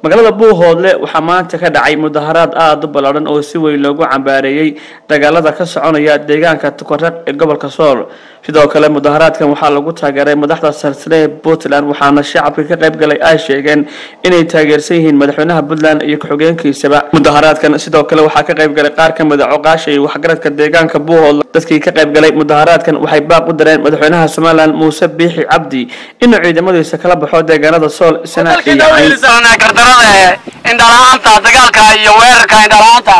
Magaalada Buuhoodle waxaa maanta ka dhacay mudaharaad aada u ballaadhan oo si weyn loogu cambaareeyey dagaalada ka soconaya deegaanka Tukaraq ee gobolka Sool. Sidoo kale mudaharaadkan waxaa lagu taageeray madaxda silsile ee Puntland, waxaana shacabka ka qayb galay ay sheegeen inay taageersan yihiin madaxweynaha Puntland iyo ku-xigeenkiisaba. Mudaharaadkan sidoo kale waxaa ka qayb galay qaar ka mid a coqaasha iyo waxgaradka deegaanka Buuhoodle. Dadkii ka qayb galay mudaharaadkan waxay baaq u dareen madaxweynaha Somaliland Muuse Biixi Cabdi inuu ciidamadiisa kala baxo deegaanada Sool, Sanaag iyo Cayn. Gardarada indhala-aanta dagaalka iyo weerarka indhala-aanta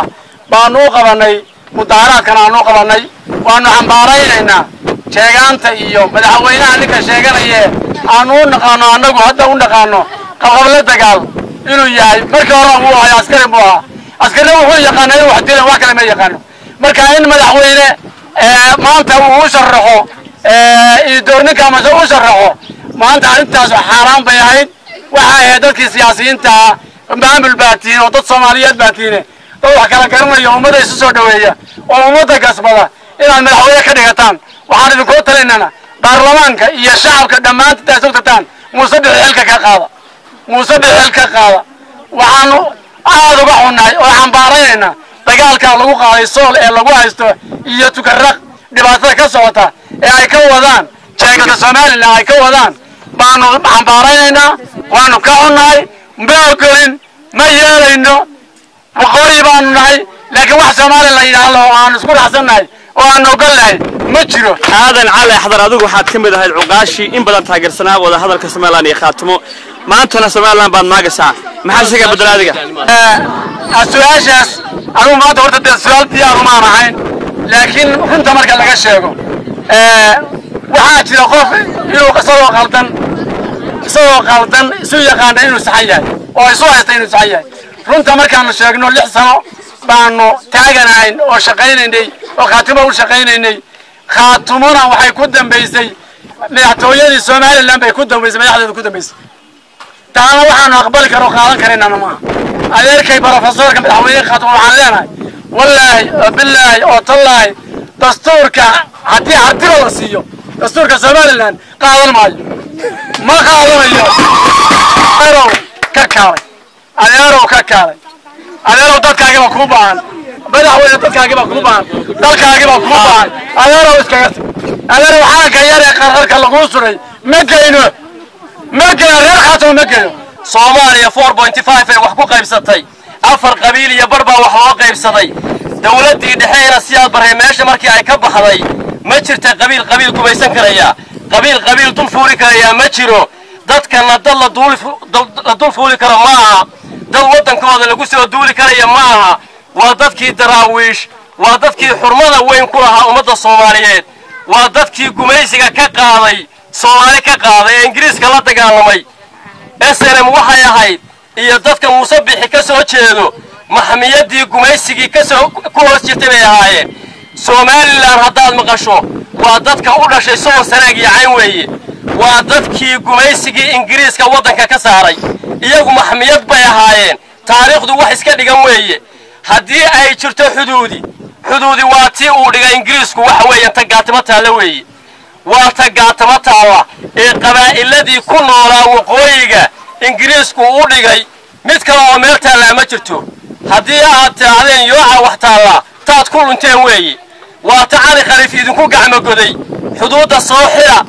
baanu u qabanay mudaharaadkan aanu u qabanay. Waanu xambaaraynaynaa sheegaanta iyo madaxweynaha ninka sheeganaye aanu u naqaano, annagu hadda u naqaano qabqable dagaal inuu yahay. Markii hore wuu ahay askari buu ahaa, askarina wuxuu yaqaana inuu wax dilan, wax kale ma yaqaano. Marka in madaxweyne maanta uu u sharaxo iyo doorninka amase u sharaxo maanta, arrintaas xaaraan bay ahayd. Waxay ahayd dadkii siyaasiyiinta, maamul baa tihiin oo dad Soomaaliyeed baa tihiin, dad wax kala garanaya, ummadda isu soo dhaweeya oo ummadda gasbada inaad madaxweyne ka dhigataan. Waxaan idinkoo talinaynaa baarlamaanka iyo shacabka dhammaantood intaad soo tagtaan, Muuse Bixi xilka ka qaada, Muuse Bixi xilka ka qaada. Waxaanu aad uga xunnahay oo xambaaraynaynaa dagaalka lagu qaaday Sool ee lagu haysto iyo Tukaraq, dhibaatada ka socota ee ay ka wadaan jeegada Somaliland ay ka wadaan baanu xambaaraynaynaa. Waanu ka xunnahay, ma ogolin, ma yeelayno. Waqooyi baanu nahay, laakiin wax Soomaaliya la yidhaahdo oo aanu isku raacsannahay oo aan ogolnahay ma jiro. Aadan Cali Axdar, adigu waxaad ka mid ahayd cuqaashii in badan taageersanaa wada hadalka Somaliland iyo Khaatimo, maantana Somaliland baad maagaysaa, maxaa isaga bedela adiga? Su-aashaas anigu maanta horta dee su-aal diyaarumaan ahayn, laakiin runta marka laga sheego waxaa jira qof inuu isagoo qaldan isu yaqaana inuu saxan yahay oo isu haysta inuu saxan yahay. Runta markaanu sheegno, 6 sano baanu taaganahayn oo shaqaynaynay oo Khaatimo u shaqaynaynay. Khaatumona waxay ku dambaysay madaxtooyadii Somaliland bay ku dambaysay, madaxdeedu ku dambaysay. Taana waxaanu aqbali karo qaadan karaynana maaha. Adeerkay brofesorka madaxweyne Khaatimo waxaan leenahay, wallaahi oo bilaahi oo tallaahi, dastuurka haddii hartiba la siiyo dastuurka Somaliland qaadan maayo, ma qaadanayo. Adeerow ka kaalay, adeerow ka kaalay, adeerow dadkaagiba kuu baahan, madaxweyne dadkaagiba kuu baahan, dalkaagiba kuu baahan. Adeerow iskaga tag, adeerow xaagga yar ee qarqarka laguu suray ma geyno, ma geyno, reer Khaatimo ma geyno. Soomaaliya 4.5 ay wax ku qaybsatay, afar qabiil iyo bar baa wax loo qaybsaday. Dawladdii dhexeena Siyaad Barre meesha markii ay ka baxday, ma jirta qabiil qabiil gumaysan karaya, qabiil qabiil dul fuuli karayaa ma jiro. Dadkana dad la dul fuuli karo ma aha, dad waddankooda lagu soo duuli karaya ma aha. Waa dadkii Daraawiish, waa dadkii xurmada weyn ku lahaa ummadda Soomaaliyeed, waa dadkii gumaysiga ka qaaday, Soomaali ka qaaday ee Ingiriiska la dagaalamay. SNM waxay ahayd iyo dadka Muuse Bixi ka soo jeedo maxmiyadii gumaysigii kasoo ku hoos jirtay bay ahaayeen. Somaliland haddaad maqasho, waa dadka u dhashay Sool, Sanaag iyo Cayn weeye. Waa dadkii gumaysigii Ingiriiska waddanka ka saaray. Iyagu maxmiyad bay ahaayeen. Taariikhdu wax iska dhigan weeye. Haddii ay jirto xuduudi, xuduudi waa tii uu dhigay Ingiriisku. Waxa weeyaan ta Gaatimo taalla weeye, waa ta Gaatamo taalla ee qabaa'iladii ku noolaa waqooyiga Ingiriisku u dhigay. Mid kale oo meel taallaa ma jirto. Haddii aad tidhaahdeen yooca wax taallaa, taad ku lunteen weeye. Waa ta Cali Khaliif idinku gacmo goday, xuduudda soo xidha,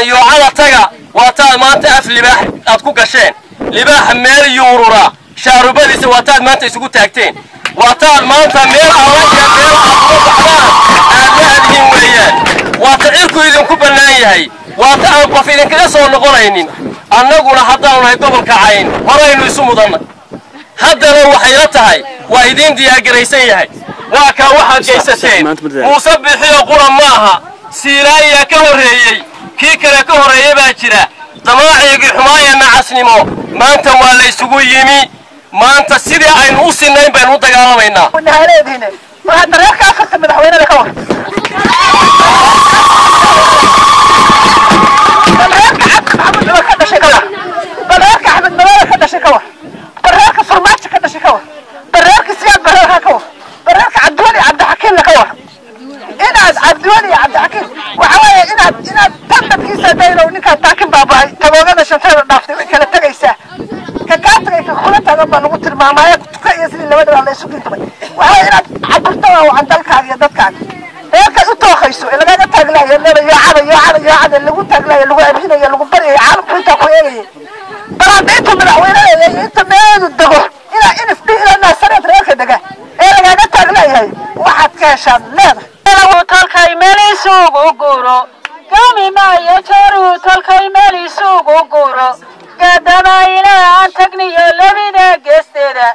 yoocada taga. Waa taad maanta af libaax aad ku gasheen, libaaxa meel yuurura shaarubadiisa waa taad maanta isugu taagteen. Waa taad maanta meel alla iyo meel aad uga baxdaan aad la adihin weeyaan. Waa ta cirku idinku bannaan yahay, waa ta aan qof idinkaga soo noqonaynin. Annaguna haddaanu nahay gobolka Cayn, horaynu isu mudannay, haddana waxay la tahay waa idiin diyaargaraysan yahay. Waa kaa waxaad geysateen. Muuse Bixiyo qura maaha, Siilaayaa ka horreeyey, kii kale ka horreeyey baa jira. Damaaciygii xumaaya nacasnimo maanta waa la isugu yimi. Maanta sidii aynu u sinayn baynu u dagaalamaynaa. Leedihin war hadda reerka afarta madaxweynada ka war, bal reerka Cabdi Maxamuud Cumar ka dhashay ka war, bal reerka Axmed Madoobe ka dhashay ka war, bal reerka Farmaajo ka dhashay ka war, bal reerka Siyaad Barreerka ka war, bal reerka Cabdiweli Cabdixakiimna ka war. Inaad Cabdiweli iyo Cabdixakiim waxa weeye inaad tan dadkiisa daylow ninkaad taakin baaba'ay taboogada shanteeda dhaaftay way kala tegaysaa ka kaa. kula taagan baa lagu tilmaamaya tuka iyo sidii labada baa la isu kintumay. Waxaa inaad cabirto waa wacan dalkaaga iyo dadkaaga reerkaad u tooqayso ee lagaaga taaglaayo leeda yoocada yoocada yoocada lagu taaglaayo, lagu abhinayo, lagu baryayo, caalamku intaa ku eegayay. Bal hadda intuu madaxweynaha iyo inta meedu dego ilaa NFD ilaa Naasareed reerka dega ee lagaaga taaglaayahay waxaad ka heshaad leedahay. Talkay meel isugu guro gami maayo jaruu, talkay meel isugu guro gadama ilaa aan tagniyo labida geesteeda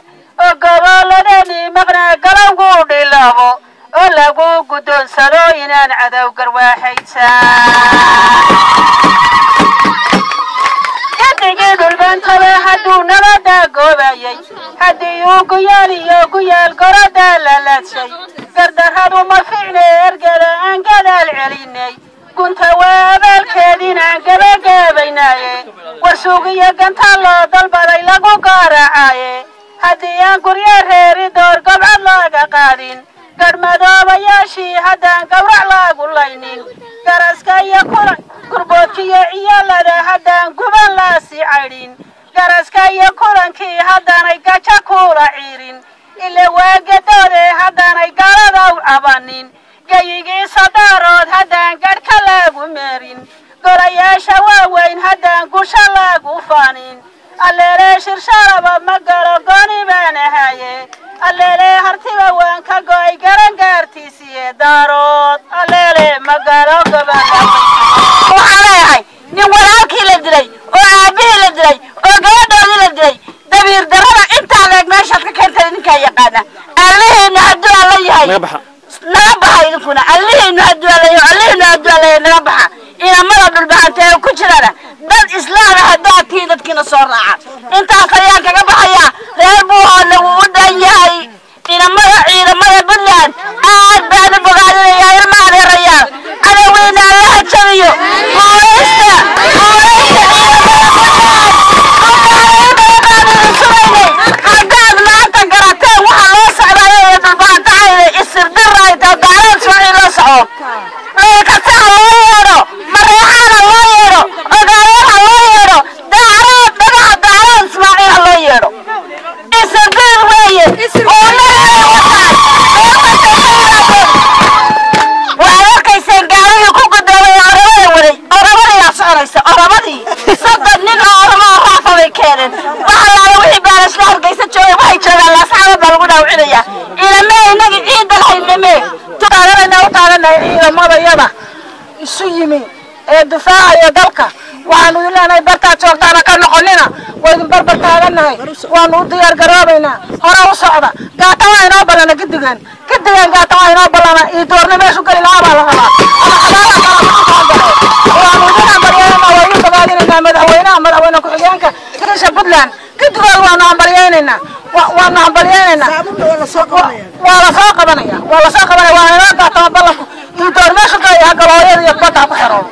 oo goboladeenii maqnaa galowgu dhilaabo oo lagu guddoonsado inaan cadow garwaaxaysan. Gadigii dhulbantaba hadduu nabada goobayay, haddii uu guyaal iyo guyaal gorada la laadshay, gardarradu ma fiicne ergada aan gadaal celinay, gunta waa abaalkeediinaan gabagabaynaaye, warsuugiyo gantaa loo dalbaday lagu garaacaaye, haddii aan guryo reeri door gobcad looga qaadin, garhmadoobayaashii haddaan gawrac laagu laynin, garaska iyo kulan gurboodkiyo ciyaalada haddaan guban laasi caydhin, garaska iyo kulankii haddaanay gaja kuula ciirin, ila waagadoode haddaanay gaalada u cabanin, gayigii sadaarood haddaan gadhka laagu meerin, golayaasha waaweyn haddaan gusha laagu faanin, alleelee shirsharaba ma galo gooni baan ahaye, alleelee hartiba waan ka go'ay garan gaartiisiye, daarood alleele ma galo goban. Waxaan leeyahay nin walaalkii la dilay oo aabihii la dilay oo gabadhoodii la dilay, dabiir darrada intaa leeg meeshaad ka keentay idinkaa yaqaana. Allihiinu hadduu alla yahay naga baxa, idinkuna allihiinu hadduu alla yahay, allihiinu hadduu alla yahay naga baxa. Inamada dhulbahanta ee ku jirana dad islaama haddaad tihiin dadkiina soo raaca. Intaas ayaan kaga baxayaa. Reer Buuhoodle wuu u dhan yahay. Inamada ciidamada Puntland aad baan u bogaadinayaa. Ilma adeerayaal, cadoweyna Allaha jabiyo. Guulaysta, guulaysta ciidamada Puntland. Puntland baan idin sugaynay. Haddaad maanta garateen waxa loo socdayo ee dhulbahantahayda isirdirayta gaalada Ismaaciil loo socdo, leelkasaha loo yeedho, mareexaana loo yeedho, ogaayada loo yeedho, daarood dhagaxa daarood Ismaaciil ha loo yeedho. Isirdir weeye uunaa wataan. Waxaad arkayseen gaaladii ku gudoomay oramada waday, oramadayaa soconaysa, oramadii 30 nin oo oramo oo raafa bay keeneen. Wax allaala wixii baalashla Hargeysa joogay waxay joogaan Laascaanood baa lagu dhaawicinayaa. Ilame inagii ciidda lahayname taaganayna u taagannahay ciidamadayada isu yimi ee difaacaya dalka. Waxaanu idin leenahay bartaad joogtaana ka noqonina, waa idin barbar taagannahay, waanu u diyaar garoobaynaa. Hore u socda, gaata waa inoo ballana, gidigan gidigan gaata waa inoo ballana. Iyo doorni meeshu geli lahaa baa la rabaa ama xabaalaha kala lagu soo galay. Waanu idin hambalyeynaa, waa idin bogaadinaynaa. Madaxweynaha, madaxweyne ku-xigeenka kirisha Puntland gidigood waanu hambalyeynaynaa, waanu hambalyeynaynaa. Waa la soo qabanaya, waa la soo qabanaya, waa inoo gaatama ballanku. Iyo door meeshu galaya ha galooyada iyo badda ha ku xeroodo.